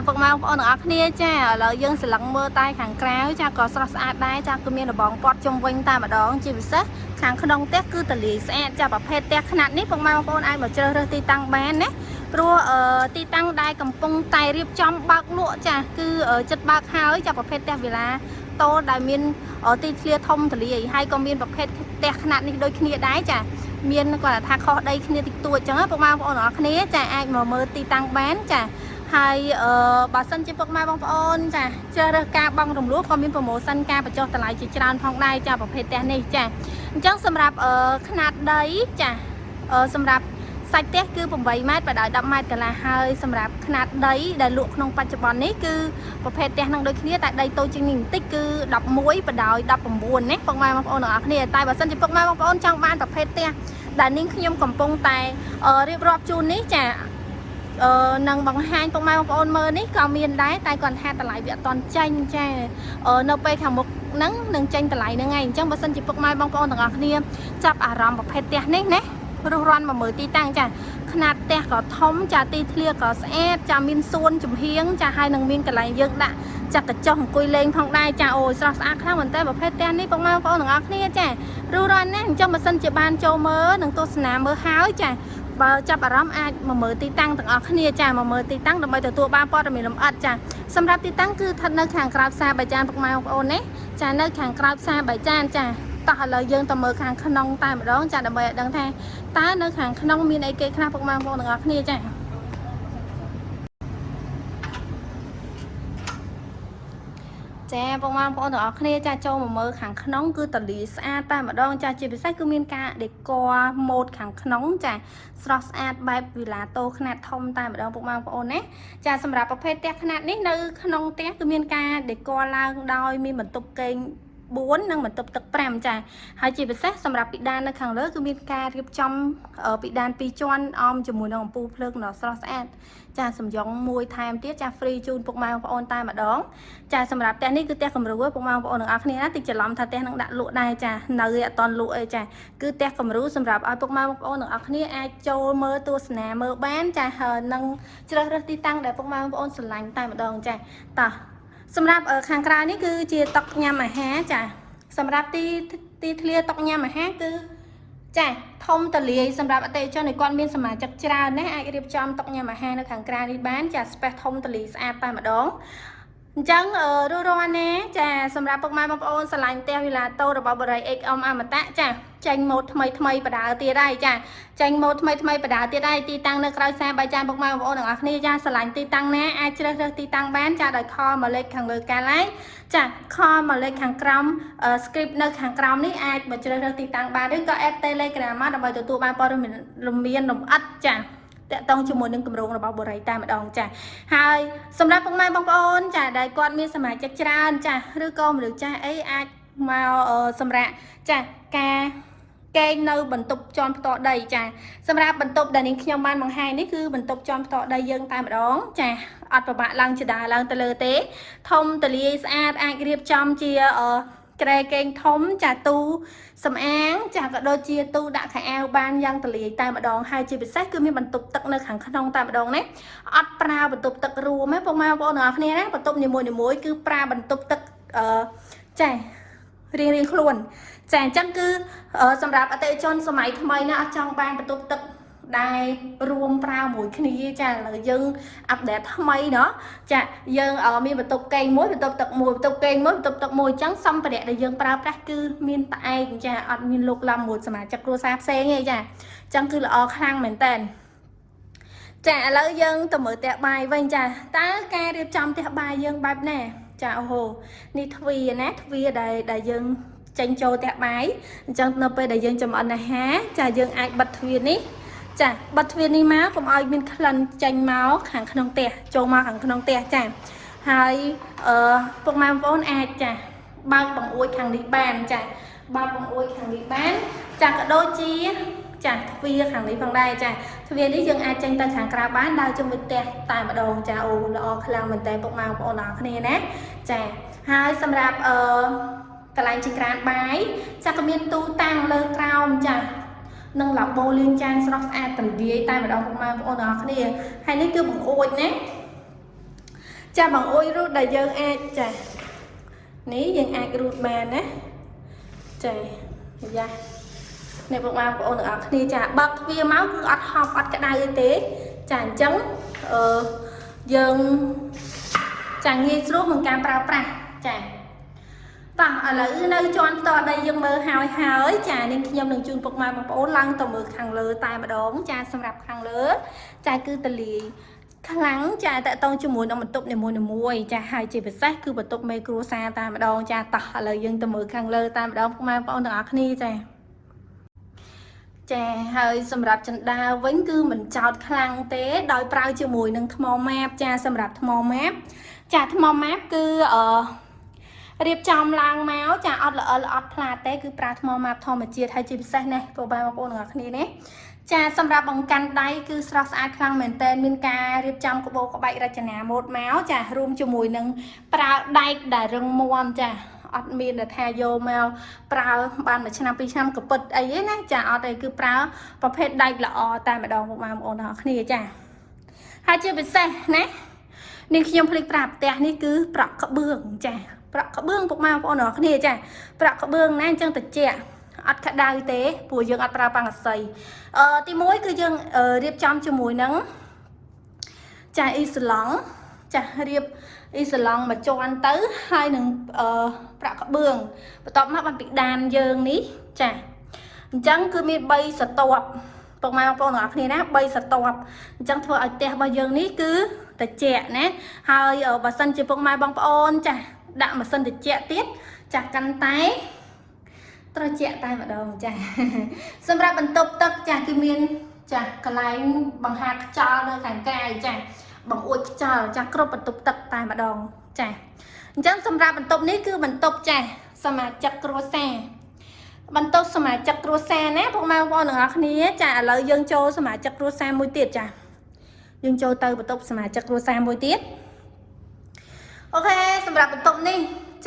ពុកម៉ែបងប្អូនទាំងអស់គ្នាចាឥឡូវយើងស្រឡឹងមើលតែខាងក្រៅចាក៏ស្រស់ស្អាតដែរចាគឺមានរបងព័ទ្ធជុំវិញតែម្ដងជាពិសេសខាងក្នុងផ្ទះគឺតលាយស្អាតចាប្រភេទផ្ទះខ្នាតនេះពុកម៉ែបងប្អូនអាចមកជ្រើសរើសទីតាំងបានណាព្រោះទីតាំងដែលកំពុងតែរៀបចំបើកលក់ចាគឺចិត្តបើកហើយចាប្រភេទផ្ទះវិឡាតូលដែលមានទីធ្លាធំទលាយហើយក៏មានប្រភេទផ្ទះខ្នាតនេះដូចគ្នាដែរចាមានគាត់ថាខុសដីគ្នាតិចតួចចឹងណាពុកម៉ែបងប្អូនទាំងអស់គ្នាចាអាចមកមើលទីតាំងបានចា ហើយបើសិនជាពុកម៉ែបងប្អូនចាជ្រើសរើសការបង់រំលោះក៏មាន promotion ការបញ្ចុះតម្លៃជាច្រើនផងដែរចាប្រភេទផ្ទះនេះចាអញ្ចឹងសម្រាប់ខ្នាតដីចាសម្រាប់សាច់ផ្ទះគឺ8ម៉ែត្របដោយ10ម៉ែត្រកន្លះហើយសម្រាប់ខ្នាតដីដែលលក់ក្នុងបច្ចុប្បន្ននេះគឺប្រភេទផ្ទះនឹងដូចគ្នាតែដីតូចជាងនេះបន្តិចគឺ11បដោយ19ណាពុកម៉ែបងប្អូនទាំងអស់គ្នាតែបើសិនជាពុកម៉ែបងប្អូនចង់បានប្រភេទផ្ទះដែលនាងខ្ញុំកំពុងតែរៀបរាប់ជូននេះចា នឹងបង្ហាញពុកម៉ែបងប្អូនមើលនេះក៏មានដែរតែគាត់ថាតម្លៃវាអត់តន់ចាញ់ចានៅពេលខាងមុខហ្នឹងនឹងចេញតម្លៃហ្នឹងឯងអញ្ចឹងបើសិនជាពុកម៉ែបងប្អូនទាំងអស់គ្នាចាប់អារម្មណ៍ប្រភេទផ្ទះនេះណារុះរាន់មកមើលទីតាំងចាខ្នាតផ្ទះក៏ធំចាទីធ្លាក៏ស្អាតចាមានសួនចំហៀងចាហើយនឹងមានកន្លែងយើងដាក់ចាក់កញ្ចុះអង្គុយលេងផងដែរចាអូយស្រស់ស្អាតខ្លាំងមែនតើប្រភេទផ្ទះនេះពុកម៉ែបងប្អូនទាំងអស់គ្នាចារុះរាន់ណាស់អញ្ចឹងបើសិនជាបានចូលមើលនិងទស្សនាមើលហើយចា បើចាប់អារម្មណ៍អាចមកមើលទីតាំងទាំងអស់គ្នាចាមកមើលទីតាំងដើម្បីទទួលបានព័ត៌មានលម្អិតចាសម្រាប់ទីតាំងគឺស្ថិតនៅខាងក្រៅផ្សារបាយចានពុកម៉ែបងប្អូនណាចានៅខាងក្រៅផ្សារបាយចានចាតោះឥឡូវយើងទៅមើលខាងក្នុងតែម្ដងចាដើម្បីឲ្យដឹងថាតើនៅខាងក្នុងមានអីគេខ្លះពុកម៉ែបងប្អូនទាំងអស់គ្នាចាចាពុកម៉ែបងប្អូនទាំងអស់គ្នាចាចូលមកមើលខាងក្នុងគឺតលីស្អាតតែម្ដងចាជាពិសេសគឺមានការដេក័រម៉ូតខាងក្នុងចាស្រស់ស្អាតបែបវីឡាតូខ្នាតធំតែម្ដងពុកម៉ែបងប្អូនណាចាសម្រាប់ប្រភេទផ្ទះខ្នាតនេះនៅក្នុងផ្ទះគឺមានការដេក័រឡើងដោយមានបន្ទប់គេង4និងបន្ទប់ទឹក5ចាហើយជាពិសេសសម្រាប់ពិដាននៅខាងលើគឺមានការរៀបចំពិដាន2ជាន់អមជាមួយនឹងអំពូលភ្លើងដ៏ស្រស់ស្អាតចាសំយ៉ងមួយថែមទៀតចា free ជូនពុកម៉ែបងប្អូនតែម្ដង ចាសម្រាប់ផ្ទះនេះគឺផ្ទះគំរូពុកម៉ែបងប្អូនទាំងអស់គ្នាណាតិចច្រឡំថាផ្ទះនឹងដាក់លក់ដែរចានៅឯអត់តន់លក់អីចាគឺផ្ទះគំរូសម្រាប់ឲ្យពុកម៉ែបងប្អូនទាំងអស់គ្នាអាចចូលមើលទស្សនាមើលបានចាហើយនឹងជ្រើសរើសទីតាំងដែលពុកម៉ែបងប្អូនស្រឡាញ់តែម្ដងចាតោះសម្រាប់ខាងក្រៅនេះគឺជាតុញ៉ាំអាហារចាសម្រាប់ទីធ្លាតុញ៉ាំអាហារគឺចាធំតលាយសម្រាប់អតិថិជនដែលគាត់មានសមាជិកច្រើនណាស់អាចរៀបចំតុញ៉ាំអាហារនៅខាងក្រៅនេះបានចា space ធំតលាយស្អាតតែម្ដង អញ្ចឹងរួសរាន់ណាចាសម្រាប់ពុកម៉ែបងប្អូនស្រឡាញ់ផ្ទះវីឡាតូរបស់បរិយ XM អមតៈចាចេញម៉ូតថ្មីថ្មីបដាទៀតហើយចាចេញម៉ូតថ្មីថ្មីបដាទៀតហើយទីតាំងនៅក្រៅផ្សារបាយចានពុកម៉ែបងប្អូនទាំងអស់គ្នាចាស្រឡាញ់ទីតាំងណាអាចជ្រើសរើសទីតាំងបានចាដោយ call មកលេខខាងលើកាឡៃចា call មកលេខខាងក្រោម script នៅខាងក្រោមនេះអាចមកជ្រើសរើសទីតាំងបានឬក៏ add Telegram មកដើម្បីទទួលបានព័ត៌មានលម្អិតចាតាក់ទងជាមួយនឹងគម្រោងរបស់បរិយតែម្ដងចាហើយសម្រាប់ពុកម៉ែបងប្អូនចាដែលគាត់មានសមាជិកច្រើនចាឬក៏មនុស្សចាស់អីអាចមកសម្រាប់ចាការកេងនៅបន្ទប់ជាន់ផ្ទាល់ដីចាសម្រាប់បន្ទប់ដែលនាងខ្ញុំបានបង្ហាញនេះគឺបន្ទប់ជាន់ផ្ទាល់ដីយើងតែម្ដងចាអត់ប្របាក់ឡើងចដាឡើងទៅលើទេធំទលាយស្អាតអាចរៀបចំជាគ្រែគេងធំចាទូសំអាងចាក៏ដូចជាទូដាក់ខោអាវបានយ៉ាងទលាយតែម្ដងហើយជាពិសេសគឺមានបន្ទប់ទឹកនៅខាងក្នុងតែម្ដងណាអត់ប្រើបន្ទប់ទឹករួមទេពុកម៉ែបងប្អូនទាំងអស់គ្នាណាបន្ទប់នីមួយៗគឺប្រើបន្ទប់ទឹកចារៀងរៀងខ្លួនចាអញ្ចឹងគឺសម្រាប់អតិថិជនសម័យថ្មីណាអត់ចង់បានបន្ទប់ទឹកដែលរួមប្រើមួយគ្នាចាឥឡូវយើង update ថ្មីណោះចាយើងមានបន្ទប់គេងមួយបន្ទប់ទឹកមួយបន្ទប់គេងមួយបន្ទប់ទឹកមួយអញ្ចឹងសម្ភារៈដែលយើងប្រើប្រាស់គឺមានតែឯងចាអត់មានលោកឡាំមួយសមាជិកគ្រួសារផ្សេងទេចាអញ្ចឹងគឺល្អខ្លាំងមែនតើចាឥឡូវយើងទៅមើលផ្ទះបាយវិញចាតើការរៀបចំផ្ទះបាយយើងបែបណាចាអូហូនេះទ្វារណាទ្វារដែលយើងចេញចូលផ្ទះបាយអញ្ចឹងនៅពេលដែលយើងចំអិនអាហារចាយើងអាចបិទទ្វារនេះចាបិទទ្វារនេះមកកុំឲ្យមានក្លិនចេញមកខាងក្នុងផ្ទះចូលមកខាងក្នុងផ្ទះចាហើយពុកម៉ែបងប្អូនអាចចាបើកបង្អួចខាងនេះបានចាបើកបង្អួចខាងនេះបានចាក៏ដូចជាចាទ្វារខាងនេះផងដែរចាទ្វារនេះយើងអាចចេញទៅខាងក្រៅបានដើរជុំវិញផ្ទះតែម្ដងចាអូល្អខ្លាំងមែនតើពុកម៉ែបងប្អូនទាំងអស់គ្នាណាចាហើយសម្រាប់កន្លែងចង្ក្រានបាយចាក៏មានទូតាំងលើក្រោមចានិងឡាបូលាងចានស្រស់ស្អាតទលាយតែម្ដងពុកម៉ែបងប្អូនទាំងអស់គ្នាហើយនេះគឺបង្អួចណា ចាបង្អួចរូតដែលយើងអាចចានេះយើងអាចរូតបានណាចាយ៉ានេះពុកម៉ែបងប្អូនទាំងអស់គ្នាចាបើកទ្វារមកគឺអត់ហប់អត់ក្តៅទេចាអញ្ចឹងអឺយើងចាងាយស្រួលក្នុងការប្រើប្រាស់ចាតោះឥឡូវនៅជាន់ផ្ទាល់ដីយើងមើលហើយហើយចានាងខ្ញុំនឹងជូនពុកម៉ែបងប្អូនឡើងទៅមើលខាងលើតែម្ដងចាសម្រាប់ខាងលើចាគឺតលាយខ្លាំងចាតកតងជាមួយនឹងបន្ទប់នីមួយៗចាហើយជាពិសេសគឺបន្ទប់មេគ្រួសារតែម្ដងចាតោះឥឡូវយើងទៅមើលខាងលើតែម្ដងពុកម៉ែបងប្អូនទាំងអស់គ្នាចាចាហើយសម្រាប់ចិន្តាវិញគឺមិនចោតខ្លាំងទេដោយប្រើជាមួយនឹងថ្មម៉ាបចាសម្រាប់ថ្មម៉ាបចាថ្មម៉ាបគឺអឺ រៀបចំឡើងមកចាអត់ល្អិលអត់ផ្លាតទេគឺប្រើថ្មម៉ាបធម្មជាតិហើយជាពិសេសនេះបងប្អូនទាំងអស់គ្នានេះចាសម្រាប់បង្កាន់ដៃគឺស្រស់ស្អាតខ្លាំងមែនទែនមានការរៀបចំក្បូរក្បាច់រចនាម៉ូដមកចារួមជាមួយនឹងប្រើដែកដែលរឹងមាំចាអត់មានដែលថាយកមកប្រើបានមួយឆ្នាំពីរឆ្នាំក៏ពិតអីទេណាចាអត់ទេគឺប្រើប្រភេទដែកល្អតែម្ដងបងប្អូនទាំងអស់គ្នាចាហើយជាពិសេសណា នាងខ្ញុំភ្លេចប្រាប់ផ្ទះនេះគឺប្រក់ក្បឿងចាប្រក់ក្បឿងពុកម៉ែបងប្អូនទាំងអស់គ្នាចាប្រក់ក្បឿងណាអញ្ចឹងតិចអត់ក្តៅទេព្រោះយើងអត់ប្រើប៉ាំងកសីអឺទី1គឺយើងរៀបចំជាមួយនឹងចាអ៊ីស្លង់ចារៀបអ៊ីស្លង់មួយជាន់ទៅហើយនឹងអឺប្រក់ក្បឿងបន្ទាប់មកបានពីដានយើងនេះចាអញ្ចឹងគឺមាន3សន្ទាប់ពុកម៉ែបងប្អូនទាំងអស់គ្នាណា3សន្ទាប់អញ្ចឹងធ្វើឲ្យផ្ទះរបស់យើងនេះគឺតិចណាហើយបើសិនជាពុកម៉ែបងប្អូនចាស់ដាក់ម៉ាស៊ីនត្រជាក់ទៀតចាស់កាន់តែត្រជាក់តែម្ដងចាស់សម្រាប់បន្ទប់ទឹកចាស់គឺមានចាស់កន្លែងបង្ហាខ្យល់នៅខាងក្រៅចាស់បង្អួចខ្យល់ចាស់គ្រប់បន្ទប់ទឹកតែម្ដងចាស់អញ្ចឹងសម្រាប់បន្ទប់នេះគឺបន្ទប់ចាស់សមាជិកគ្រួសារបន្ទប់សមាជិកគ្រួសារណាពុកម៉ែបងប្អូនទាំងអស់គ្នាចាឥឡូវយើងចូលសមាជិកគ្រួសារមួយទៀតចាយើងចូលទៅបន្ទប់សមាជិកគ្រួសារមួយទៀតអូខេសម្រាប់បន្ទប់នេះ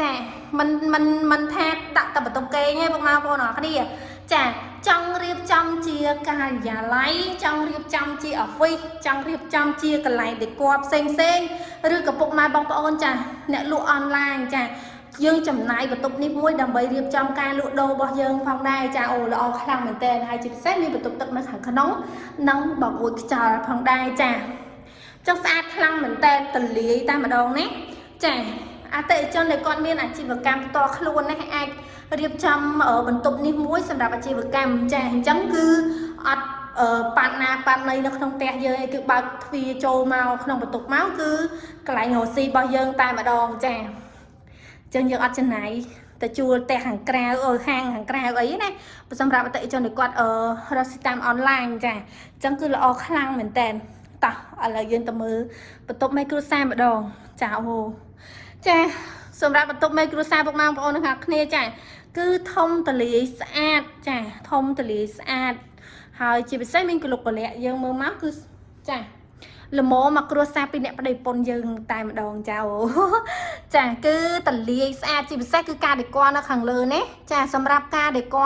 ចាមិនមិនមិនថាដាក់តែបន្ទប់គេងទេពុកម៉ែបងប្អូនទាំងអស់គ្នាចាចង់រៀបចំជាការិយាល័យចង់រៀបចំជា office ចង់រៀបចំជាកន្លែងដេកផ្សេងផ្សេងឬក៏ពុកម៉ែបងប្អូនចាអ្នកលក់អនឡាញចាយើងចំណាយបន្ទប់នេះមួយដើម្បីរៀបចំការលក់ដូររបស់យើងផងដែរចាអូល្អខ្លាំងមែនទែនហើយជាពិសេសមានបន្ទប់ទឹកនៅខាងក្នុងនិងបង្អួចខ្យល់ផងដែរចាចុះស្អាតខ្លាំងមែនទែនទលាយតែម្ដងណាចាអតិថិជនដែលគាត់មានអាជីវកម្មផ្ទាល់ខ្លួននេះអាចរៀបចំបន្ទប់នេះមួយសម្រាប់អាជីវកម្មចាអញ្ចឹងគឺអត់ប៉ាត់ណាប៉ាត់ណីនៅក្នុងផ្ទះយើងឯងគឺបើកទ្វារចូលមកក្នុងបន្ទប់មកគឺកន្លែងរកស៊ីរបស់យើងតែម្ដងចាអញ្ចឹងយើងអត់ចំណាយទៅជួលផ្ទះខាងក្រៅអឺហាងខាងក្រៅអីណាសម្រាប់អតិថិជនដែលគាត់រកស៊ីតាមអនឡាញចាអញ្ចឹងគឺល្អខ្លាំងមែនតើតោះឥឡូវយើងទៅមើលបន្ទប់មេគ្រួសារម្ដងចាអូចាសម្រាប់បន្ទប់មេគ្រួសារពុកម៉ែបងប្អូនទាំងគ្នាចាគឺធំទលាយស្អាតចាធំទលាយស្អាតហើយជាពិសេសមានកលុកកលៈយើងមើលមកគឺចាល្មមមកគ្រួសារពីអ្នកប្តីប្រពន្ធយើងតែម្ដងចាអូចាគឺតលាយស្អាតជាពិសេសគឺការដេកនៅខាងលើនេះចាសម្រាប់ការដេក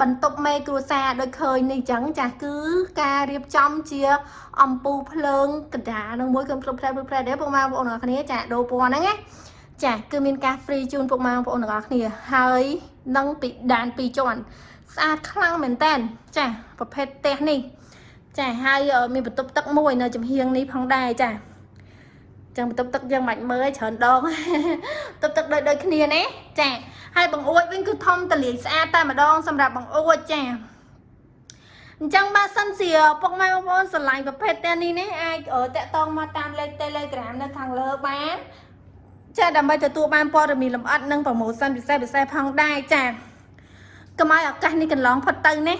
បន្ទប់មេគ្រួសារដូចឃើញនេះចឹងចាគឺការរៀបចំជាអំពូលភ្លើងកណ្ដាលនឹងមួយគឺភ្លុបផ្លែភ្លុបផ្លែដែរពុកម៉ែបងប្អូនទាំងអស់គ្នាចាដូរពណ៌ហ្នឹងណាចាគឺមានការ free ជូនពុកម៉ែបងប្អូនទាំងអស់គ្នាហើយនឹងពីដានពីរជាន់ស្អាតខ្លាំងមែនតើចាប្រភេទផ្ទះនេះចាហើយមានបន្ទប់ទឹកមួយនៅចំហៀងនេះផងដែរចាចឹងបន្ទប់ទឹកយើងមិនមើលច្រើនដងបន្ទប់ទឹកដូចដូចគ្នាណាចាហើយបង្អួចវិញគឺធំតលាយស្អាតតែម្ដងសម្រាប់បង្អួចចាអញ្ចឹងបើសិនជាពុកម៉ែបងប្អូនស្រឡាញ់ប្រភេទផ្ទះនេះនេះអាចតាក់ទងមកតាមលេខ Telegram នៅខាងលើបានចាដើម្បីទទួលបានព័ត៌មានលម្អិតនិង promotion ពិសេសពិសេសផងដែរចាកុំឲ្យឱកាសនេះកន្លងផុតទៅណា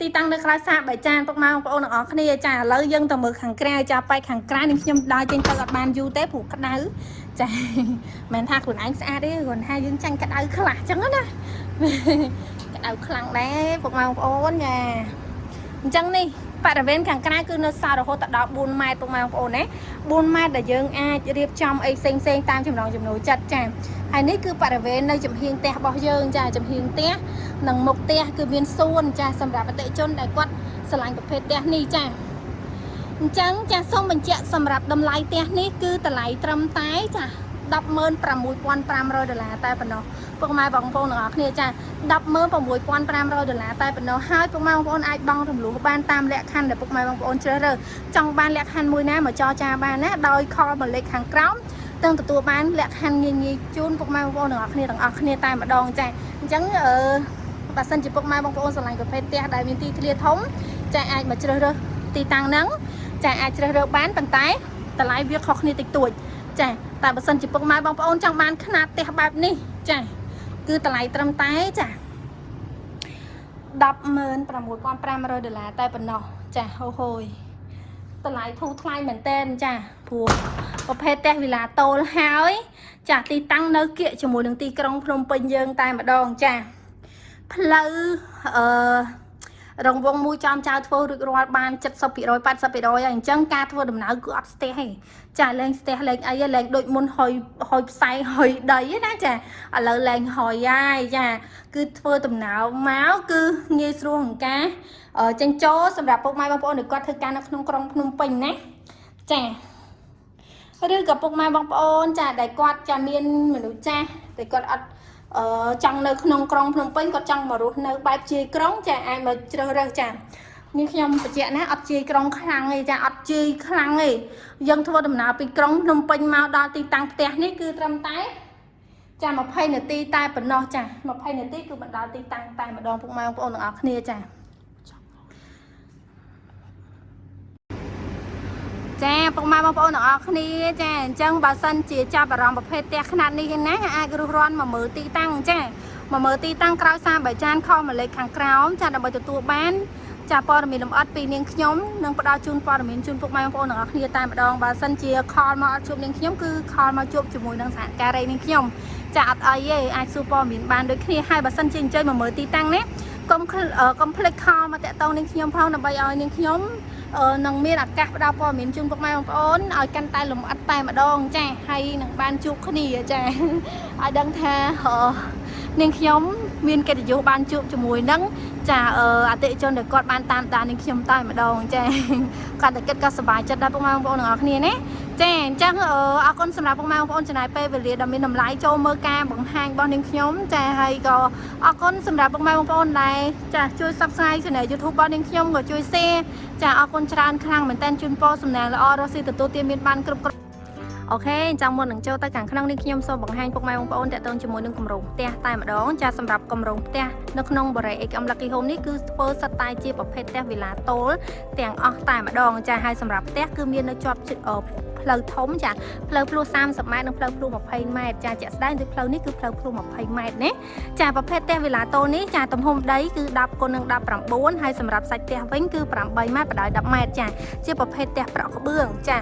ទីតាំងនៅក្រៅសាកបាយចានពុកម៉ែបងប្អូនទាំងអស់គ្នាចាឥឡូវយើងទៅមើលខាងក្រៅចាបែកខាងក្រៅនេះខ្ញុំដើរចេញទៅអត់បានយូរទេព្រោះក្តៅចាមិនថាខ្លួនឯងស្អាតទេគ្រាន់ថាយើងចាញ់ក្តៅខ្លះចឹងណាក្តៅខ្លាំងដែរពុកម៉ែបងប្អូនចាអញ្ចឹងនេះបរិវេណខាងក្រៅគឺនៅសល់រហូតដល់4ម៉ែត្រពុកម៉ែបងប្អូនណា4ម៉ែត្រដែលយើងអាចរៀបចំអីផ្សេងផ្សេងតាមចំណង់ចំណូលចិត្តចាហើយនេះគឺបរិវេណនៅចំហៀងផ្ទះរបស់យើងចាចំហៀងផ្ទះនិងមុខផ្ទះគឺមានសួនចាសម្រាប់អតិថិជនដែលគាត់ស្រឡាញ់ប្រភេទផ្ទះនេះចា អញ្ចឹងចាសូមបញ្ជាក់សម្រាប់តម្លៃផ្ទះនេះគឺតម្លៃត្រឹមតែចា165,500ដុល្លារតែប៉ុណ្ណោះពុកម៉ែបងប្អូនទាំងអស់គ្នាចា165,500ដុល្លារតែប៉ុណ្ណោះហើយពុកម៉ែបងប្អូនអាចបង់រំលោះបានតាមលក្ខខណ្ឌដែលពុកម៉ែបងប្អូនជ្រើសរើសចង់បានលក្ខខណ្ឌមួយណាមកចរចាបានណាដោយ call មកលេខខាងក្រោមទាំងទទួលបានលក្ខខណ្ឌងាយងាយជូនពុកម៉ែបងប្អូនទាំងអស់គ្នាទាំងអស់គ្នាតែម្ដងចាអញ្ចឹងអឺបើសិនជាពុកម៉ែបងប្អូនស្រឡាញ់ប្រភេទផ្ទះដែលមានទីធ្លាធំចាអាចមកជ្រើសរើសទីតាំងហ្នឹងចាអាចជ្រើសរើសបានប៉ុន្តែតម្លៃវាខុសគ្នាតិចតួចចាតែបើសិនជាពុកម៉ែបងប្អូនចង់បានខ្នាតផ្ទះបែបនេះចាគឺតម្លៃត្រឹមតែចា165,500ដុល្លារតែប៉ុណ្ណោះចាហូហូយតម្លៃធូរថ្លៃមែនតែនចាព្រោះប្រភេទផ្ទះវីឡាតូលហើយចាទីតាំងនៅគៀកជាមួយនឹងទីក្រុងភ្នំពេញយើងតែម្ដងចាផ្លូវអឺរង្វង់មួយចំចៅធ្វើរួចរាល់បាន70% 80%ហើយអញ្ចឹងការធ្វើដំណើរគឺអត់ស្ទះទេចាលែងស្ទះលែងអីទេលែងដូចមុនហុយហុយផ្សែងហុយដីទេណាចាឥឡូវលែងហុយហើយចាគឺធ្វើដំណើរមកគឺងាយស្រួលក្នុងការចេញចូលសម្រាប់ពុកម៉ែបងប្អូនដែលគាត់ធ្វើការនៅក្នុងក្រុងភ្នំពេញណាចាឬក៏ពុកម៉ែបងប្អូនចាដែលគាត់ចាមានមនុស្សចាស់ដែលគាត់អត់អឺចង់នៅក្នុងក្រុងភ្នំពេញគាត់ចង់មករស់នៅបែបជាយក្រុងចាអាចមកជ្រើសរើសចានេះខ្ញុំបញ្ជាក់ណាអត់ជាយក្រុងខ្លាំងទេចាអត់ជាយខ្លាំងទេយើងធ្វើដំណើរពីក្រុងភ្នំពេញមកដល់ទីតាំងផ្ទះនេះគឺត្រឹមតែចា20នាទីតែប៉ុណ្ណោះចា20នាទីគឺមកដល់ទីតាំងតែម្ដងពុកម៉ែបងប្អូនទាំងអស់គ្នាចាចាពុកម៉ែបងប្អូនទាំងអស់គ្នាចាអញ្ចឹងបើសិនជាចាប់អារម្មណ៍ប្រភេទផ្ទះខ្នាតនេះឯណាអាចរុះរាន់មកមើលទីតាំងចាមកមើលទីតាំងក្រោយសាបាយចានខមកលេខខាងក្រោមចាដើម្បីទទួលបានចាព័ត៌មានលម្អិតពីនាងខ្ញុំនឹងផ្ដល់ជូនព័ត៌មានជូនពុកម៉ែបងប្អូនទាំងអស់គ្នាតែម្ដងបើសិនជា call មកអត់ជួបនាងខ្ញុំគឺ call មកជួបជាមួយនឹងសហការីនាងខ្ញុំចាអត់អីទេអាចសួរព័ត៌មានបានដូចគ្នាហើយបើសិនជាអញ្ជើញមកមើលទីតាំងនេះកុំភ្លេច call មកតាក់ទងនាងខ្ញុំផងដើម្បីឲ្យនាងខ្ញុំនឹងមានឱកាសផ្ដល់ព័ត៌មានជូនពុកម៉ែបងប្អូនឲ្យកាន់តែលម្អិតតែម្ដងចាហើយនឹងបានជួបគ្នាចាឲ្យដឹងថានាងខ្ញុំមានកិត្តិយសបានជួបជាមួយនឹងចាអតិថិជនដែលគាត់បានតាមដាននាងខ្ញុំតែម្ដងចាគាត់តែគិតក៏សប្បាយចិត្តដែរពុកម៉ែបងប្អូនទាំងអស់គ្នាណាចាអញ្ចឹងអរគុណសម្រាប់ពុកម៉ែបងប្អូនចំណាយពេលវេលាដ៏មានតម្លៃចូលមើលការបង្ហាញរបស់នាងខ្ញុំចាហើយក៏អរគុណសម្រាប់ពុកម៉ែបងប្អូនដែលចាជួយ Subscribe Channel YouTube របស់នាងខ្ញុំក៏ជួយ Share ចាអរគុណច្រើនខ្លាំងមែនតើជូនពរសំណាងល្អរកស៊ីទទួលទានមានបានគ្រប់គ្រប់ OK អញ្ចឹងមុននឹងចូលទៅខាងក្នុងនេះខ្ញុំសូមបង្ហាញពុកម៉ែបងប្អូនតាក់ទងជាមួយនឹងគម្រោងផ្ទះតែម្ដងចាសម្រាប់គម្រោងផ្ទះនៅក្នុងបរិយា XM Lucky Home នេះគឺធ្វើសិតតែជាប្រភេទផ្ទះវីឡាតូលទាំងអស់តែម្ដងចាហើយសម្រាប់ផ្ទះគឺមាននៅជាប់ផ្លូវធំចាផ្លូវភ្លោះ30ម៉ែត្រនិងផ្លូវភ្លោះ20ម៉ែត្រចាជាក់ស្ដែងគឺផ្លូវនេះគឺផ្លូវភ្លោះ20ម៉ែត្រណាចាប្រភេទផ្ទះវីឡាតូលនេះចាទំហំដីគឺ10គុណនឹង19ហើយសម្រាប់សាច់ផ្ទះវិញគឺ8ម៉ែត្របណ្ដោយ10ម៉ែត្រចាជាប្រភេទផ្ទះប្រក់ក្បឿងចា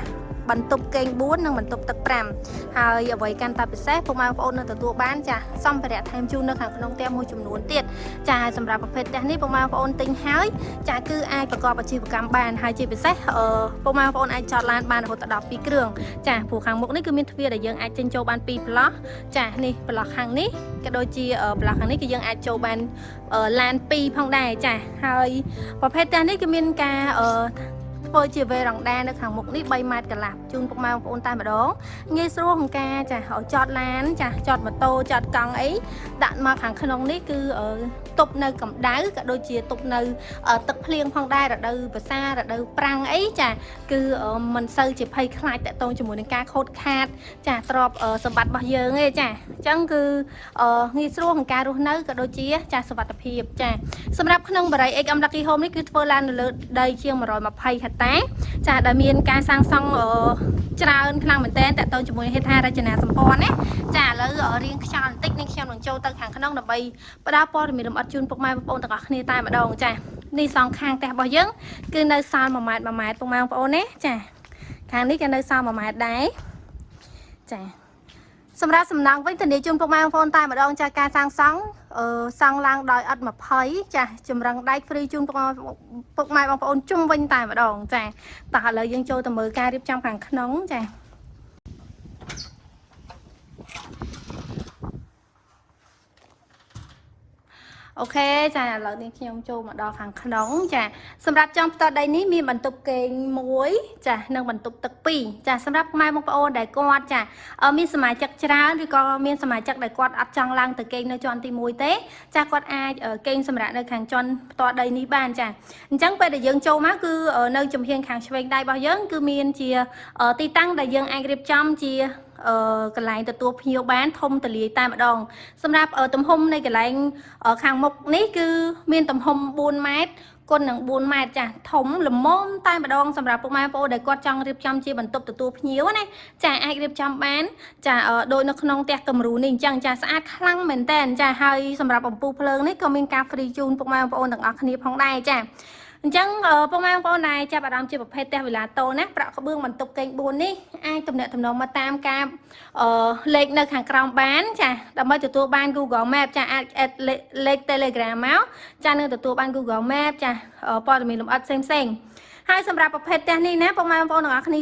បន្ទប់គេង4និងបន្ទប់ទឹក5ហើយអ្វីកាន់តែពិសេសពុកម៉ែបងប្អូននឹងទទួលបានចាសម្ភារៈថែមជូននៅខាងក្នុងផ្ទះមួយចំនួនទៀតចាហើយសម្រាប់ប្រភេទផ្ទះនេះពុកម៉ែបងប្អូនទិញហើយចាគឺអាចប្រកបអាជីវកម្មបានហើយជាពិសេសអឺពុកម៉ែបងប្អូនអាចចតឡានបានរហូតដល់12គ្រឿងចាព្រោះខាងមុខនេះគឺមានទ្វារដែលយើងអាចចេញចូលបាន2ប្លោះចានេះប្លោះខាងនេះក៏ដូចជាប្លោះខាងនេះគឺយើងអាចចូលបានឡាន2ផងដែរចាហើយប្រភេទផ្ទះនេះគឺមានការអឺធ្វើជាវេរ៉ង់ដានៅខាងមុខនេះ3ម៉ែត្រកន្លះជូនពុកម៉ែបងប្អូនតែម្ដងងាយស្រួលក្នុងការចាឲ្យចតឡានចាចតម៉ូតូចតកង់អីដាក់មកខាងក្នុងនេះគឺទប់នៅកម្ដៅក៏ដូចជាទប់នៅទឹកភ្លៀងផងដែររដូវវស្សារដូវប្រាំងអីចាគឺមិនសូវជាភ័យខ្លាចតាក់ទងជាមួយនឹងការខូចខាតចាទ្រព្យសម្បត្តិរបស់យើងទេចាអញ្ចឹងគឺងាយស្រួលក្នុងការរស់នៅក៏ដូចជាចាសុវត្ថិភាពចាសម្រាប់ក្នុងបរិយា XM Lucky Home នេះគឺធ្វើឡើងនៅលើដីជាង120ហិកតាចាដែលមានការសាងសង់ច្រើនខ្លាំងមែនទែនតាក់ទងជាមួយហេដ្ឋារចនាសម្ព័ន្ធណាចាឥឡូវរៀងខ្យល់បន្តិចនឹងខ្ញុំនឹងចូលទៅខាងក្នុងដើម្បីផ្ដល់ព័ត៌មានលម្អិតជូនពុកម៉ែបងប្អូនទាំងអស់គ្នាតែម្ដងចានេះសងខាងផ្ទះរបស់យើងគឺនៅសល់1ម៉ែត្រ1ម៉ែត្រពុកម៉ែបងប្អូនណាចាខាងនេះក៏នៅសល់1ម៉ែត្រដែរចាសម្រាប់សំណង់វិញធានាជូនពុកម៉ែបងប្អូនតែម្ដងចាការសាងសង់អឺសង់ឡើងដោយឥដ្ឋ20ចាចម្រឹងដែក free ជូនពុកម៉ែបងប្អូនជុំវិញតែម្ដងចាតោះឥឡូវយើងចូលទៅមើលការរៀបចំខាងក្នុងចា OK ចាឥឡូវនេះខ្ញុំចូលមកដល់ខាងក្នុងចាសម្រាប់ចង់ផ្ទាល់ដីនេះមានបន្ទប់គេងមួយចានិងបន្ទប់ទឹកពីរចាសម្រាប់ម៉ែបងប្អូនដែលគាត់ចាមានសមាជិកច្រើនឬក៏មានសមាជិកដែលគាត់អត់ចង់ឡើងទៅគេងនៅជាន់ទី1ទេចាគាត់អាចគេងសម្រាប់នៅខាងជាន់ផ្ទាល់ដីនេះបានចាអញ្ចឹងពេលដែលយើងចូលមកគឺនៅចំហៀងខាងឆ្វេងដៃរបស់យើងគឺមានជាទីតាំងដែលយើងអាចរៀបចំជាកន្លែងទទួលភ្ញៀវបានធំទូលាយតែម្ដងសម្រាប់ទំហំនៃកន្លែងខាងមុខនេះគឺមានទំហំ4ម៉ែត្រគុណនឹង4ម៉ែត្រចាធំល្មមតែម្ដងសម្រាប់ពុកម៉ែបងប្អូនដែលគាត់ចង់រៀបចំជាបន្ទប់ទទួលភ្ញៀវណាចាអាចរៀបចំបានចាដូចនៅក្នុងផ្ទះគំរូនេះអញ្ចឹងចាស្អាតខ្លាំងមែនតើចាហើយសម្រាប់អំពូលភ្លើងនេះក៏មានការ free ជូនពុកម៉ែបងប្អូនទាំងអស់គ្នាផងដែរចាអញ្ចឹងពុកម៉ែបងប្អូនដែលចាប់អារម្មណ៍ជាប្រភេទផ្ទះវិឡាតូណាប្រក់ក្បឿងបន្ទប់គេង4នេះអាចទំនាក់ទំនងមកតាមការលេខនៅខាងក្រោមបានចាដើម្បីទទួលបាន Google Map ចាអាច add លេខ Telegram មកចានឹងទទួលបាន Google Map ចាព័ត៌មានលម្អិតផ្សេងផ្សេងហើយសម្រាប់ប្រភេទផ្ទះនេះណាពុកម៉ែបងប្អូនទាំងអស់គ្នា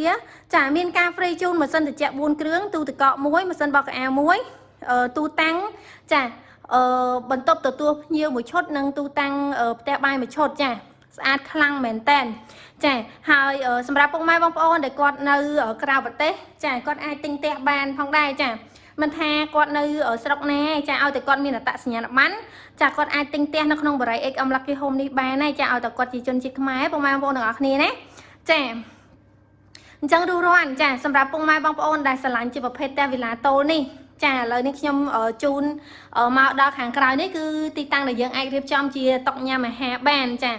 ចាមានការ free ជូនម៉ាស៊ីនត្រជាក់4គ្រឿងទូទឹកកក1ម៉ាស៊ីនបោកខោអាវ1ទូតាំងចាបន្ទប់ទទួលភ្ញៀវមួយឈុតនិងទូតាំងផ្ទះបាយមួយឈុតចាស្អាតខ្លាំងមែនតើចាហើយសម្រាប់ពុកម៉ែបងប្អូនដែលគាត់នៅក្រៅប្រទេសចាគាត់អាចទិញផ្ទះបានផងដែរចាមិនថាគាត់នៅស្រុកណាចាឲ្យតែគាត់មានអត្តសញ្ញាណប័ណ្ណចាគាត់អាចទិញផ្ទះនៅក្នុងបរិយា XM Lucky Home នេះបានហើយចាឲ្យតែគាត់ជាជនជាតិខ្មែរពុកម៉ែបងប្អូនទាំងអស់គ្នាណាចាអញ្ចឹងរួសរាន់ចាសម្រាប់ពុកម៉ែបងប្អូនដែលស្រឡាញ់ជាប្រភេទផ្ទះវិឡាតូនេះចាឥឡូវនេះខ្ញុំជូនមកដល់ខាងក្រោយនេះគឺទីតាំងដែលយើងអាចរៀបចំជាតុញ៉ាំអាហារបានចា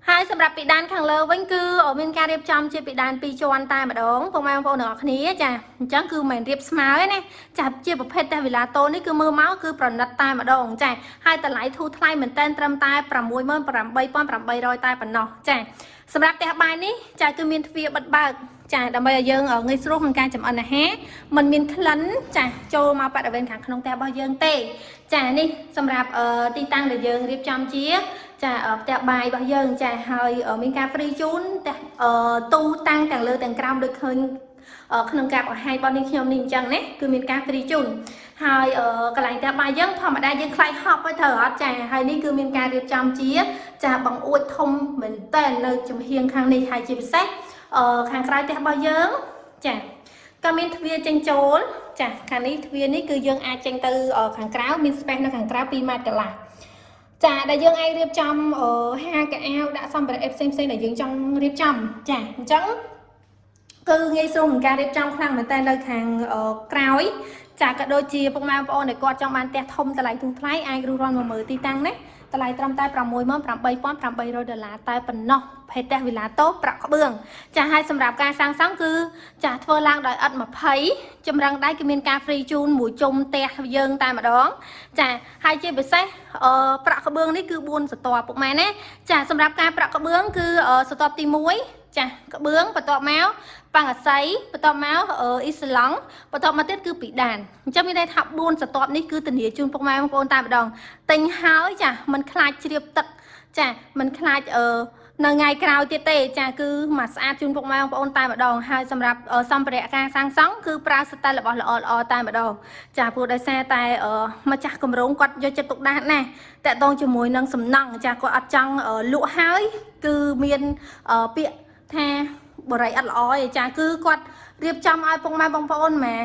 ហើយសម្រាប់ពីដានខាងលើវិញគឺមានការរៀបចំជាពីដានពីរជាន់តែម្ដងពុកម៉ែបងប្អូនទាំងអស់គ្នាចាអញ្ចឹងគឺមិនរៀបស្មើទេណាចាជាប្រភេទផ្ទះវិឡាតូនេះគឺមើលមកគឺប្រណិតតែម្ដងចាហើយតម្លៃធូរថ្លៃមែនតើត្រឹមតែ68800តែប៉ុណ្ណោះចាសម្រាប់ផ្ទះបាយនេះចាគឺមានទ្វារបិទបើកចាដើម្បីឲ្យយើងងាយស្រួលក្នុងការចម្អិនអាហារមិនមានក្លិនចាចូលមកបរិវេណខាងក្នុងផ្ទះរបស់យើងទេចានេះសម្រាប់ទីតាំងដែលយើងរៀបចំជាចាផ្ទះបាយរបស់យើងចាហើយមានការ free ជូនផ្ទះទូតាំងទាំងលើទាំងក្រោមដូចឃើញក្នុងការបង្ហាញរបស់នេះខ្ញុំនេះអញ្ចឹងណាគឺមានការ free ជូនហើយកន្លែងផ្ទះបាយយើងធម្មតាយើងខ្លាចហប់ទៅត្រូវអត់ចាហើយនេះគឺមានការរៀបចំជាចាបង្អួចធំមែនតើនៅចំហៀងខាងនេះហើយជាពិសេសខាងក្រៅផ្ទះរបស់យើងចាក៏មានទ្វារចេញចូលចាខាងនេះទ្វារនេះគឺយើងអាចចេញទៅខាងក្រៅមាន space នៅខាងក្រៅ2ម៉ែត្រកន្លះចាដែលយើងអាចរៀបចំហាកៅអៅដាក់សម្ភារៈផ្សេងផ្សេងដែលយើងចង់រៀបចំចាអញ្ចឹងគឺងាយស្រួលក្នុងការរៀបចំខ្លាំងមែនតើនៅខាងក្រោយចាក៏ដូចជាពុកម៉ែបងប្អូនដែលគាត់ចង់បានផ្ទះធំតម្លៃធូរថ្លៃអាចរុះរាន់មកមើលទីតាំងណាតម្លៃត្រឹមតែ68800ដុល្លារតែប៉ុណ្ណោះភេទផ្ទះវិឡាតូប្រាក់ក្បឿងចាហើយសម្រាប់ការសាងសង់គឺចាធ្វើឡើងដោយឥដ្ឋ20ចម្រឹងដៃគឺមានការ free ជូនមួយជុំផ្ទះយើងតែម្ដងចាហើយជាពិសេសអឺប្រាក់ក្បឿងនេះគឺ4សន្ទាប់ពុកម៉ែណាចាសម្រាប់ការប្រាក់ក្បឿងគឺសន្ទាប់ទី1ចាក្បឿងបន្ទាប់មកប៉ាំងអាស័យបន្ទាប់មកអ៊ីស្លង់បន្ទាប់មកទៀតគឺពីដានអញ្ចឹងមានន័យថា4សន្ទាប់នេះគឺធានាជូនពុកម៉ែបងប្អូនតែម្ដងទិញហើយចាមិនខ្លាចជ្រាបទឹកចាមិនខ្លាចនៅថ្ងៃក្រោយទៀតទេចាគឺមកស្អាតជូនពុកម៉ែបងប្អូនតែម្ដងហើយសម្រាប់សម្ភារៈការសាងសង់គឺប្រើស្តែរបស់ល្អល្អតែម្ដងចាព្រោះដោយសារតែម្ចាស់គម្រោងគាត់យកចិត្តទុកដាក់ណាស់តកតងជាមួយនឹងសំណង់ចាគាត់អត់ចង់លក់ហើយគឺមានពាក្យថាបរិយអត់ល្អទេចាគឺគាត់រៀបចំឲ្យពុកម៉ែបងប្អូនមក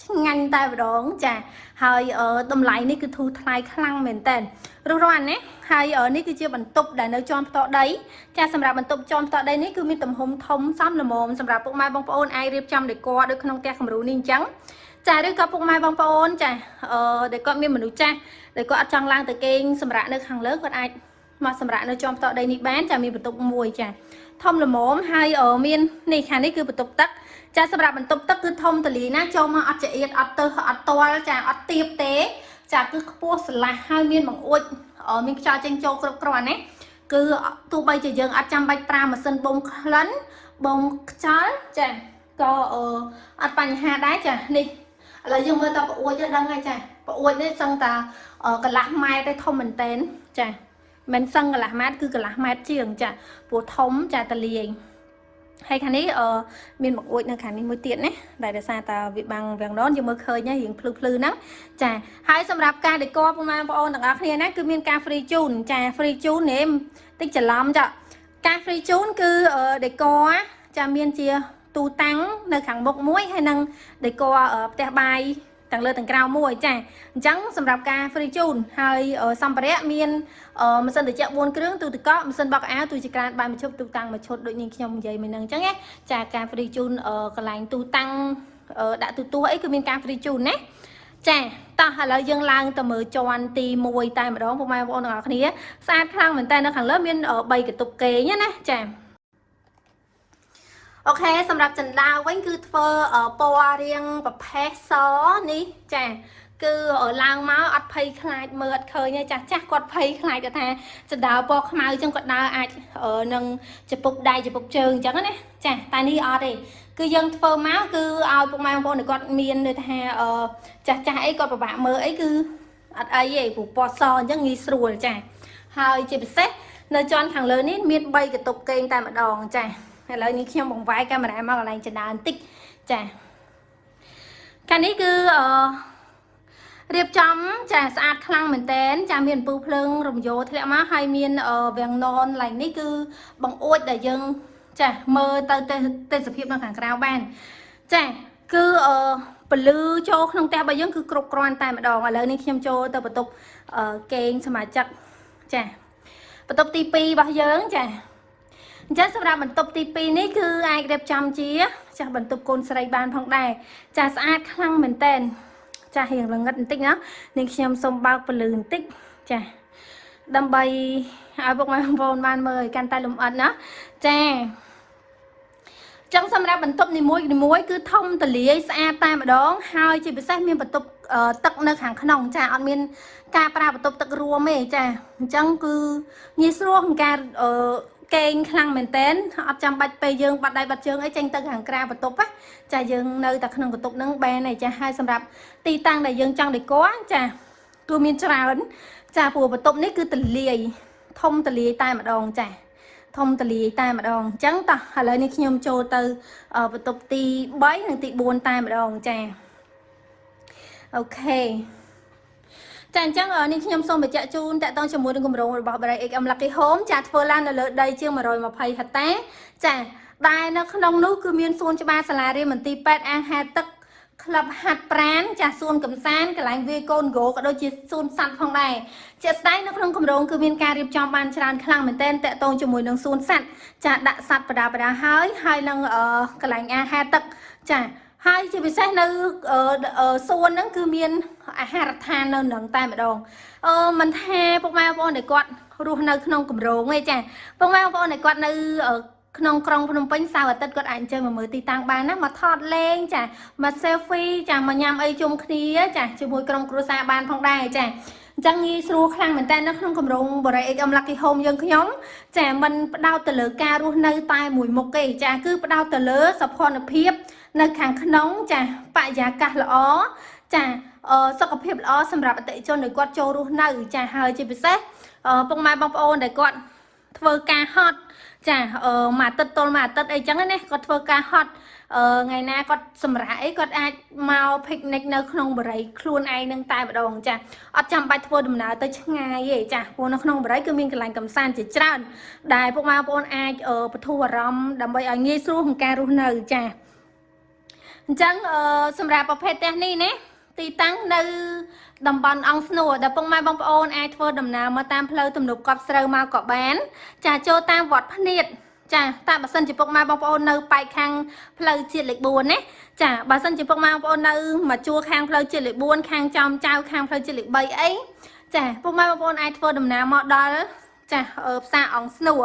ឆ្ងាញ់តែម្ដងចាហើយតម្លៃនេះគឺធូរថ្លៃខ្លាំងមែនតើរុះរាន់ណាហើយនេះគឺជាបន្ទប់ដែលនៅជាន់ផ្ទះដីចាសម្រាប់បន្ទប់ជាន់ផ្ទះដីនេះគឺមានទំហំធំសមល្មមសម្រាប់ពុកម៉ែបងប្អូនអាចរៀបចំ decor ដូចក្នុងផ្ទះគំរូនេះអញ្ចឹងចាឬក៏ពុកម៉ែបងប្អូនចាដែលគាត់មានមនុស្សចាស់ដែលគាត់អត់ចង់ឡើងទៅគេងសម្រាប់នៅខាងលើគាត់អាចមកសម្រាប់នៅជាន់ផ្ទះដីនេះបានចាមានបន្ទប់មួយចាធំល្មមហើយមាននេះខាងនេះគឺបន្ទប់ទឹកចាសម្រាប់បន្ទប់ទឹកគឺធំទលាយណាចូលមកអត់ចៀតអត់ទៅអត់ទាល់ចាអត់ទៀបទេចាគឺខ្ពស់ស្រឡះហើយមានបង្អួចមានខ្យល់ចេញចូលគ្រប់គ្រាន់ណាគឺទោះបីជាយើងអត់ចាំបាច់ប្រើម៉ាស៊ីនបូមក្លិនបូមខ្យល់ចាក៏អត់បញ្ហាដែរចានេះឥឡូវយើងមើលតប្អួចទៅដឹងហើយចាប្អួចនេះសឹងតាកន្លះម៉ែត្រទេធំមែនតែនចាមិនសឹងកន្លះម៉ែត្រគឺកន្លះម៉ែត្រជាងចាព្រោះធំចាតលាយ ហើយខាងនេះអឺមានបង្អួចនៅខាងនេះមួយទៀតណាដែលដោយសារតាវាបាំងវាំងននយើងមើលឃើញរៀងភ្លឺភ្លឺហ្នឹងចាហើយសម្រាប់ការដេកពុកម៉ែបងប្អូនទាំងអស់គ្នាណាគឺមានការ free ជូនចា free ជូននេះតិចច្រឡំចាការ free ជូនគឺដេកចាមានជាទូតាំងនៅខាងមុខមួយហើយនឹងដេកផ្ទះបាយទាំងលើទាំងក្រៅមួយចាអញ្ចឹងសម្រាប់ការ free ជូនហើយសម្ភារៈមានម៉ាស៊ីនត្រជាក់4គ្រឿងទូទឹកកកម៉ាស៊ីនបោកអាវទូចក្រានបាយមួយឈុតទូតាំងមួយឈុតដូចនាងខ្ញុំនិយាយមិញហ្នឹងអញ្ចឹងណាចាការ free ជូនកន្លែងទូតាំងដាក់ទូទួអីគឺមានការ free ជូនណាចាតោះឥឡូវយើងឡើងទៅមើលជាន់ទី1តែម្ដងពុកម៉ែបងប្អូនទាំងអស់គ្នាស្អាតខ្លាំងមែនតើនៅខាងលើមាន3កន្ទប់គេងណាចា OK សម្រាប់ចិន្តាវិញគឺធ្វើពណ៌រាងប្រផេះសនេះចាគឺឡើងមកអត់ភ័យខ្លាចមើលអត់ឃើញទេចាស់ចាស់គាត់ភ័យខ្លាចគាត់ថាចដើពណ៌ខ្មៅអញ្ចឹងគាត់ដើរអាចនឹងចពុកដៃចពុកជើងអញ្ចឹងណាចាតែនេះអត់ទេគឺយើងធ្វើមកគឺឲ្យពុកម៉ែបងប្អូនគាត់មានដូចថាចាស់ចាស់អីគាត់ពិបាកមើលអីគឺអត់អីទេព្រោះពណ៌សអញ្ចឹងងាយស្រួលចាហើយជាពិសេសនៅជាន់ខាងលើនេះមាន3កន្ទប់គេងតែម្ដងចាឥឡូវនេះខ្ញុំបង្វែរកាមេរ៉ាមកកន្លែងចណ្ដាលបន្តិចចាកាលនេះគឺអឺរៀបចំចាស្អាតខ្លាំងមែនតែនចាមានអំពូលភ្លើងរំយោធ្លាក់មកហើយមានវាំងននឡើងនេះគឺបង្អួចដែលយើងចាមើលទៅទេសភាពនៅខាងក្រៅបានចាគឺអឺពលឺចូលក្នុងផ្ទះរបស់យើងគឺគ្រប់គ្រាន់តែម្ដងឥឡូវនេះខ្ញុំចូលទៅបន្ទប់គេងសមាជិកចាបន្ទប់ទី2របស់យើងចាអញ្ចឹងសម្រាប់បន្ទប់ទី2នេះគឺអាចរៀបចំជាចាស់បន្ទប់កូនស្រីបានផងដែរចាស្អាតខ្លាំងមែនតែនចាស់រៀងល្ងិតបន្តិចណានាងខ្ញុំសូមបើកពន្លឺបន្តិចចាដើម្បីឲ្យពុកម៉ែបងប្អូនបានមើលឲ្យកាន់តែលម្អិតណាចាចឹងសម្រាប់បន្ទប់នីមួយនីមួយគឺធំទលាយស្អាតតែម្ដងហើយជាពិសេសមានបន្ទប់ទឹកនៅខាងក្នុងចាអត់មានការប្រើបន្ទប់ទឹករួមទេចាអញ្ចឹងគឺងាយស្រួលក្នុងការគេងខ្លាំងមែនតែនអត់ចាំបាច់ពេលយើងបាត់ដៃបាត់ជើងអីចេញទៅខាងក្រៅបន្ទប់ណាចាយើងនៅតែក្នុងបន្ទប់ហ្នឹងបានហើយចាហើយសម្រាប់ទីតាំងដែលយើងចង់ដេកចាគឺមានច្រើនចាព្រោះបន្ទប់នេះគឺទលាយធំទលាយតែម្ដងចាធំទលាយតែម្ដងអញ្ចឹងតោះឥឡូវនេះខ្ញុំចូលទៅបន្ទប់ទី3និងទី4តែម្ដងចា OK ចាអញ្ចឹងនេះខ្ញុំសូមបញ្ជាក់ជូនតាក់ទងជាមួយនឹងគម្រោងរបស់ Bray XM Lucky Home ចាធ្វើឡើងនៅលើដីជាង120ហិកតាចាដែលនៅក្នុងនោះគឺមានសួនច្បារសាលារៀនមន្ទីរពេទ្យអាងហែលទឹកក្លឹបហាត់ប្រានចាសួនកំសាន្តកន្លែងវាយកូនហ្គោក៏ដូចជាសួនសត្វផងដែរជាក់ស្ដែងនៅក្នុងគម្រោងគឺមានការរៀបចំបានច្រើនខ្លាំងមែនទែនតាក់ទងជាមួយនឹងសួនសត្វចាដាក់សត្វបដាបដាហើយហើយនឹងកន្លែងអាងហែលទឹកចាហើយជាពិសេសនៅសួនហ្នឹងគឺមានអាហារដ្ឋាននៅនឹងតែម្ដងអឺមិនថាពុកម៉ែបងប្អូនដែលគាត់រស់នៅក្នុងគម្រោងទេចាពុកម៉ែបងប្អូនដែលគាត់នៅក្នុងក្រុងភ្នំពេញសៅរ៍អាទិត្យគាត់អាចអញ្ជើញមកមើលទីតាំងបានណាមកថតលេងចាមក selfie ចាមកញ៉ាំអីជុំគ្នាចាជាមួយក្រុមគ្រួសារបានផងដែរចាអញ្ចឹងងាយស្រួលខ្លាំងមែនតើនៅក្នុងគម្រោងបរិយ XM Lucky Home យើងខ្ញុំចាមិនផ្ដោតទៅលើការរស់នៅតែមួយមុខទេចាគឺផ្ដោតទៅលើសោភ័ណភាពនៅខាងក្នុងចាបរិយាកាសល្អចាសុខភាពល្អសម្រាប់អតិថិជនដែលគាត់ចូលរស់នៅចាហើយជាពិសេសពុកម៉ែបងប្អូនដែលគាត់ធ្វើការហត់ចាមួយអាទិត្យទល់មួយអាទិត្យអីចឹងណាគាត់ធ្វើការហត់ថ្ងៃណាគាត់សម្រាកអីគាត់អាចមក picnic នៅក្នុងបរិយខ្លួនឯងនឹងតែម្ដងចាអត់ចាំបាច់ធ្វើដំណើរទៅឆ្ងាយទេចាព្រោះនៅក្នុងបរិយគឺមានកន្លែងកំសាន្តជាច្រើនដែលពុកម៉ែបងប្អូនអាចបធូរអារម្មណ៍ដើម្បីឲ្យងាយស្រួលក្នុងការរស់នៅចាអញ្ចឹងសម្រាប់ប្រភេទផ្ទះនេះណាទីតាំងនៅតំបន់អង្គស្នួរដែលពុកម៉ែបងប្អូនអាចធ្វើដំណើរមកតាមផ្លូវទំនប់កប់ស្រូវមកក៏បាន ចាចូលតាមវត្តភ្នៀតចាតែបើសិនជាពុកម៉ែបងប្អូននៅប៉ែកខាងផ្លូវជាតិលេខ4ណាចាបើសិនជាពុកម៉ែបងប្អូននៅមកជួរខាងផ្លូវជាតិលេខ4ខាងចំចៅខាងផ្លូវជាតិលេខ3អីចាពុកម៉ែបងប្អូនអាចធ្វើដំណើរមកដល់ចាផ្សារអង្គស្នួរ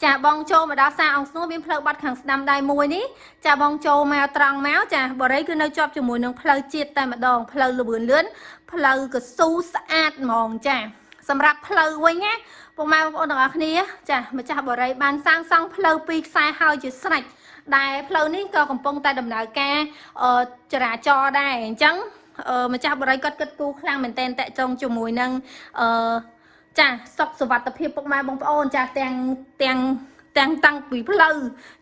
ចាបងចូលមកដល់ផ្សារអង្គស្នួរមានផ្លូវបាត់ខាងស្ដាំដៃមួយនេះចាបងចូលមកត្រង់មកចាបរិយគឺនៅជាប់ជាមួយនឹងផ្លូវជាតិតែម្ដងផ្លូវលឿនលឿនផ្លូវកស៊ូស្អាតហ្មងចាសម្រាប់ផ្លូវវិញណាពុកម៉ែបងប្អូនទាំងអស់គ្នាចាម្ចាស់បរិយបានសាងសង់ផ្លូវពីរខ្សែហើយជាស្រេចដែលផ្លូវនេះក៏កំពុងតែដំណើរការចរាចរណ៍ដែរអញ្ចឹងម្ចាស់បរិយគាត់គិតគូរខ្លាំងមែនទែនតាក់ចងជាមួយនឹងអឺចាសុខសុវត្ថិភាពពុកម៉ែបងប្អូនចាទាំងទាំង ទាំងតាំងពីផ្លូវ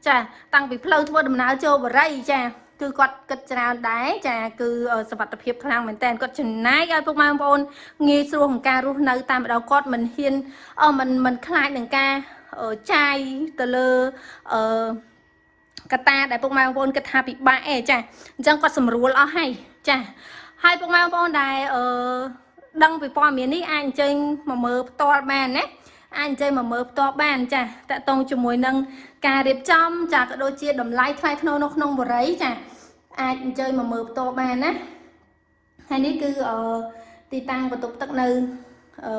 ចាតាំងពីផ្លូវធ្វើដំណើរចូលបរិយចាគឺគាត់គិតច្រើនដែរចាគឺសុវត្ថិភាពខ្លាំងមែនតើគាត់ចំណាយឲ្យពុកម៉ែបងប្អូនងាយស្រួលក្នុងការរស់នៅតាមម្ដងគាត់មិនហ៊ានអមិនមិនខ្លាចនឹងការចាយទៅលើអឺកតាដែលពុកម៉ែបងប្អូនគិតថាពិបាកអីចាអញ្ចឹងគាត់សម្រួលអស់ហើយចាហើយពុកម៉ែបងប្អូនដែលអឺដឹងពីព័ត៌មាននេះអាចអញ្ជើញមកមើលផ្ទាល់បានណាអាចអញ្ជើញមកមើលផ្ទាល់បានចាតកតងជាមួយនឹងការរៀបចំចាក៏ដូចជាតម្លៃថ្លៃថ្នូរនៅក្នុងបុរីចាអាចអញ្ជើញមកមើលផ្ទាល់បានណាហើយនេះគឺអឺទីតាំងបន្ទប់ទឹកនៅ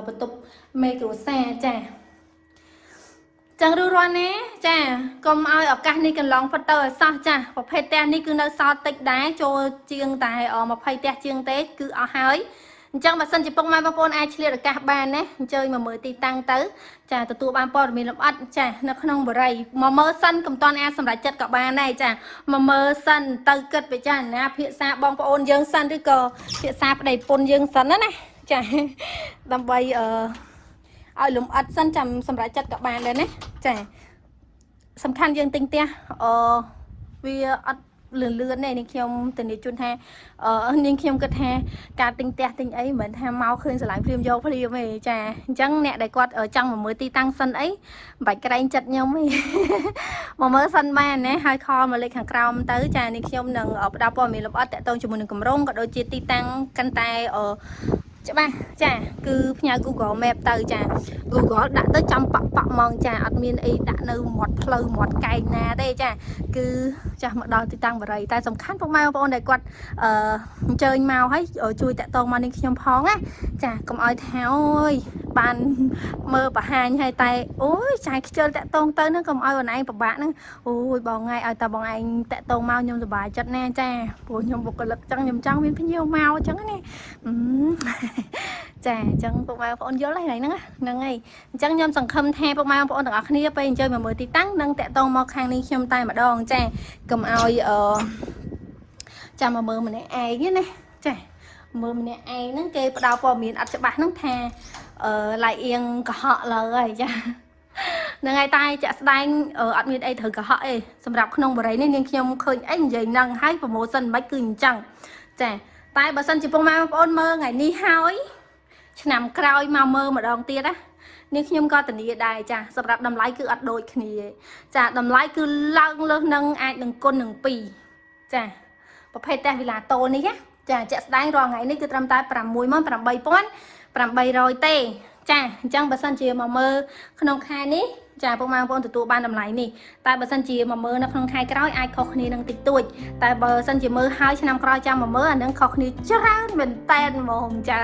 បន្ទប់មេគ្រួសារចាចឹងរួសរាន់ណាចាកុំឲ្យឱកាសនេះកន្លងផុតទៅឲ្យសោះចាប្រភេទផ្ទះនេះគឺនៅសល់តិចដែរចូលជាងតែ20ផ្ទះជាងទេគឺអស់ហើយអញ្ចឹងបើសិនជាពុកម៉ែបងប្អូនអាចឆ្លៀតឱកាសបានណាអញ្ជើញមកមើលទីតាំងទៅចាទទួលបានព័ត៌មានលម្អិតចានៅក្នុងបរិយមកមើលសិនកុំតន់អាចសម្រេចចិត្តក៏បានដែរចាមកមើលសិនទៅគិតពិចារណាភាសាបងប្អូនយើងសិនឬក៏ភាសាប្តីប្រពន្ធយើងសិនណាណាចាដើម្បីអឺឲ្យលំអិតសិនចាំសម្រេចចិត្តក៏បានដែរណាចាសំខាន់យើងទិញផ្ទះអឺវាអត់លឿនលឿនទេនាងខ្ញុំធានាជូនថាអឺនាងខ្ញុំគិតថាការទិញផ្ទះទិញអីមិនមែនថាមកឃើញស្រឡាញ់ភ្លាមយកភ្លាមទេចាអញ្ចឹងអ្នកដែលគាត់ចង់មកមើលទីតាំងសិនអីមិនបាច់ក្រែងចិត្តខ្ញុំទេ មកមើលសិនបានណាហើយ call មកលេខខាងក្រោមទៅចានេះខ្ញុំនឹងផ្ដល់ព័ត៌មានលម្អិតតាក់ទងជាមួយនឹងកម្រងក៏ដូចជាទីតាំងកាន់តែអឺច្បាស់ចាគឺផ្ញើ Google Map ទៅចា Google ដាក់ទៅចំប៉ក់ប៉ក់ហ្មងចាអត់មានអីដាក់នៅមាត់ផ្លូវមាត់កែងណាទេចាគឺចាស់មកដល់ទីតាំងបរិយតែសំខាន់ពុកម៉ែបងប្អូនដែលគាត់អឺអញ្ជើញមកហើយជួយតាក់ទងមកនេះខ្ញុំផងណាចាកុំឲ្យថាអូយបានមើលបង្ហាញហើយតែអូយចាយខ្ជិលតាក់ទងទៅហ្នឹងកុំឲ្យអូនឯងពិបាកហ្នឹងអូយបងថ្ងៃឲ្យតែបងឯងតាក់ទងមកខ្ញុំសប្បាយចិត្តណាចាព្រោះខ្ញុំបុគ្គលិកចឹងខ្ញុំចង់មានភ្ញៀវមកចឹងណាអឺ ចាអញ្ចឹងពុកម៉ែបងប្អូនយល់ហើយហ្នឹងហ្នឹងហើយអញ្ចឹងខ្ញុំសង្ឃឹមថាពុកម៉ែបងប្អូនទាំងអស់គ្នាពេលអញ្ជើញមកមើលទីតាំងនឹងតាក់ទងមកខាងនេះខ្ញុំតែម្ដងចាកុំឲ្យអឺចាំមកមើលម្នាក់ឯងណាចាមើលម្នាក់ឯងហ្នឹងគេផ្ដល់ព័ត៌មានអត់ច្បាស់ហ្នឹងថាអឺឡៃអៀងកុហកលើហើយចាហ្នឹងហើយតែចាក់ស្ដែងអត់មានអីត្រូវកុហកទេសម្រាប់ក្នុងបរិយនេះនាងខ្ញុំឃើញអីនិយាយហ្នឹងហើយ promotion មិនគឺអញ្ចឹងចាតែបើសិនជាពុកម៉ែបងប្អូនមើលថ្ងៃនេះហើយឆ្នាំក្រោយមកមើលម្ដងទៀតណានេះខ្ញុំក៏ធានាដែរចាសម្រាប់តម្លៃគឺអត់ដូចគ្នាចាតម្លៃគឺឡើងលើសនឹងអាចនឹងគុណនឹង2ចាប្រភេទផ្ទះវិឡាតូនេះណាចាជាក់ស្ដែងរាល់ថ្ងៃនេះគឺត្រឹមតែ68800ទេចាអញ្ចឹងបើសិនជាមកមើលក្នុងខែនេះចាពុកម៉ែបងប្អូនទទួលបានតម្លៃនេះតែបើសិនជាមកមើលនៅក្នុងខែក្រោយអាចខុសគ្នានឹងតិចតួចតែបើសិនជាមើលហើយឆ្នាំក្រោយចាំមកមើលអានឹងខុសគ្នាច្រើនមែនតែនហ្មងចា